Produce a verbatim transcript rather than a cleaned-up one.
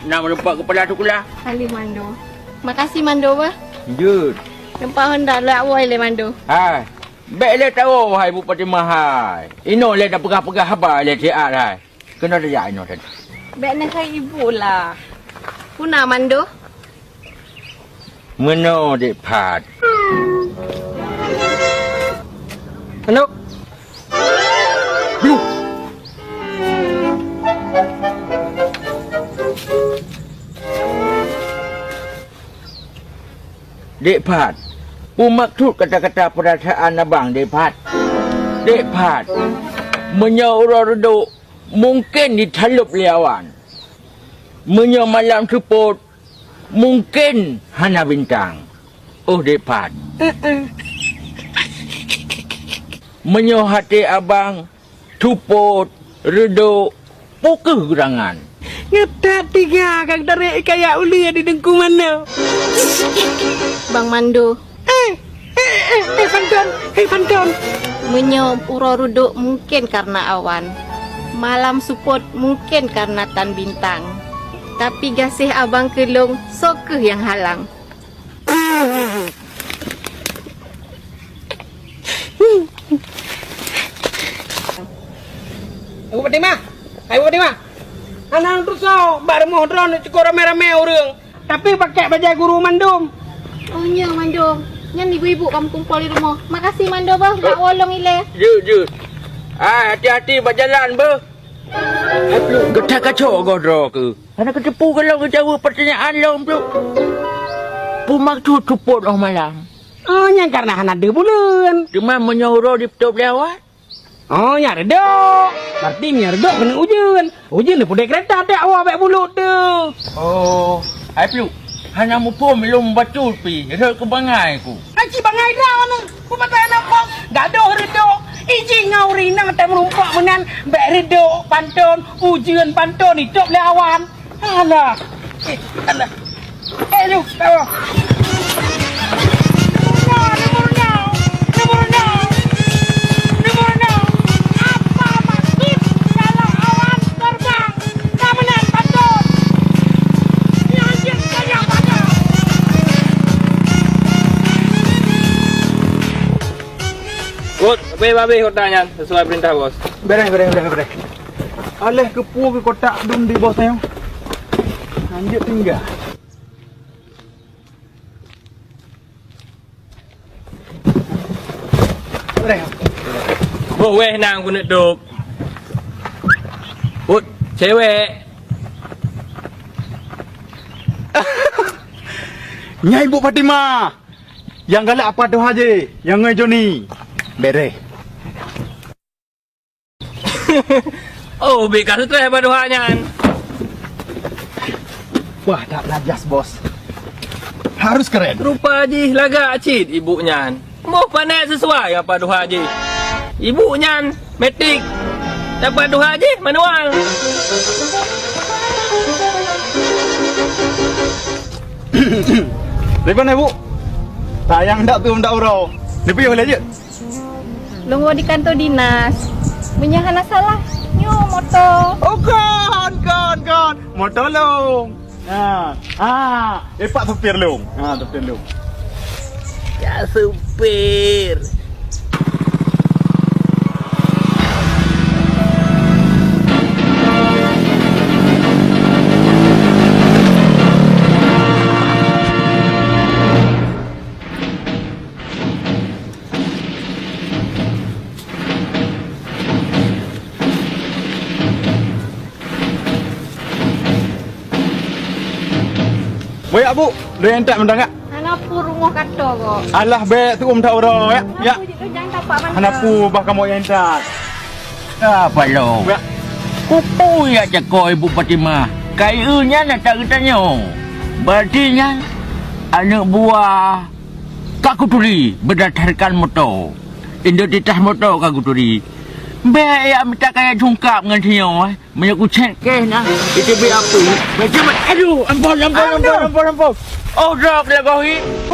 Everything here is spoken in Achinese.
Na meureumpok keu pala sikula. Aléh Mando. Makasih Mando bah. Jeuet. Teumpat honda lé awai lé Mando. Hai. Bèk lé tawoe wahai Bu Fatimah hai. Inoe lé tapeugah-peugah haba lé siat hai. Keunoe tajak inoe tadi. Bèk neuhai ibu lah. Puna Mando? Meunoe Dek Phat. Aneuk. Bluh. Dek Phat, peue maksud kata-kata peurasaan abang Dek Phat? Dek Phat, meunyoe uroe reudôk mungken jitalop lé awan. Meunyoe malam seupôt mungken hana bintang. Oh Dek Phat. Meunyoe até abang seupôt, reudôk, peu kheueh geurangan. Ngetat tiga ka geutarek kaya uleue di Teungku Mando. Bang Mando. Eh, eh, eh, eh, Panton, eh, Panton. Meunyoe uroe reudôk mungken kareuna awan, malam seupôt mungken kareuna tan bintang. Tapi gaséh abang keu lôn, soe kheueh nyang halang? Ibu Fatimah, hai Ibu Fatimah. Hana neutusoe bak rumoh droeneuh cukôp ramé-ramé ureuëng, tapi pakèk bajèe guru mandum. Oh nyo mandum. Nyan ibu-ibu ka meukumpol di rumoh. Makasih mandum bah bak wolong ilée. Jeuet, jeuet. Hai, hati-hati bak jalan beuh. Hai Pluek, gata kacok goh droe keuh. Hana kateupeue goh lom geujaweueb peurtanyaan lom, Pluek. Peu maksud seupôt óh malam? Oh, nyan kareuna hana deuh buleuen. Teuma meunyoe uroe jipeutôb lé awan? Oh, nyan reudôk. Berarti meunyoe reudôk keuneuk ujeuen. Ujeuen neupeudeh keureta trôk awai bèk bulut teuh. Oh, hai Pluek. Hana muphom lôn bacut pih, rhot keu bangai ku. Hai ci bangai droeneuh. Peue mata aneuk bang, gadôh reudôk, iji ngon ureueng inong teumeureumpok meunan, bèk reudôk panton, ujeuen panton, itôb lé awan. Alah. Eh, alah. Eh, lu, tawa. Neumeurunoe, neumeurunoe, neumeurunoe, neumeurunoe. Apa maksud kalau awan terbang? Ka meunan panton. Nyan jeuet kaya pada. Bos, habéh-habéh kota nyan sesuai perintah bos. Bereh, bereh, bereh, bereh. Aléh keupeue keu kotak dum di bos nyoe? Lanjut tinggal. Boh wéh nang keuneuk dôk. Put cewek. Nyai Ibu Fatimah. Nyang galak apa tuha jih? Nyang ngon Joni. Bereh. Oh, bit ka seutreh bak tuha nyan. Wah, tak lajas, Bos. Harus keren. Rupa jih lagak cit ibu nyan. Moh panet sesuai apa tuha jih. Ibu nyan metik. Apa tuha jih manual. Lepas ni, Bu. Sayang tak tu, tak urau. Lepas boleh je. Lôn woe di kanto dinas. Meunyoe hana salah, nyoe moto. Oh, kon, kon, kon. Moto lôn. Ha, ha. Eh, pak supir lôn. Ha, supir lôn. Ya, supir. Boyak, Bu, lôn intat mantong, Kak. Hana peue rumoh kato kok. Alah, bèk tu'um that uroe, ya. Ya. Hana peue, bah kamoe nyang intat. Ka paloe. Ya. Peue-peue jak cako Ibu Fatimah. Kayée nyan ata geutanyoe. Berarti nyan aneuk buah ka kuturi berdasarkan moto. Identitas moto ka kuturi. Bèk jak mita kaya jungkab ngon si nyoe, eh. Meunyoe kucèt kèh na, iteubiet apui. Bèk ceumeuet. Aduh, ampôn, ampôn, ampôn, ampôn, ampôn. Oh, drop lagoe hi.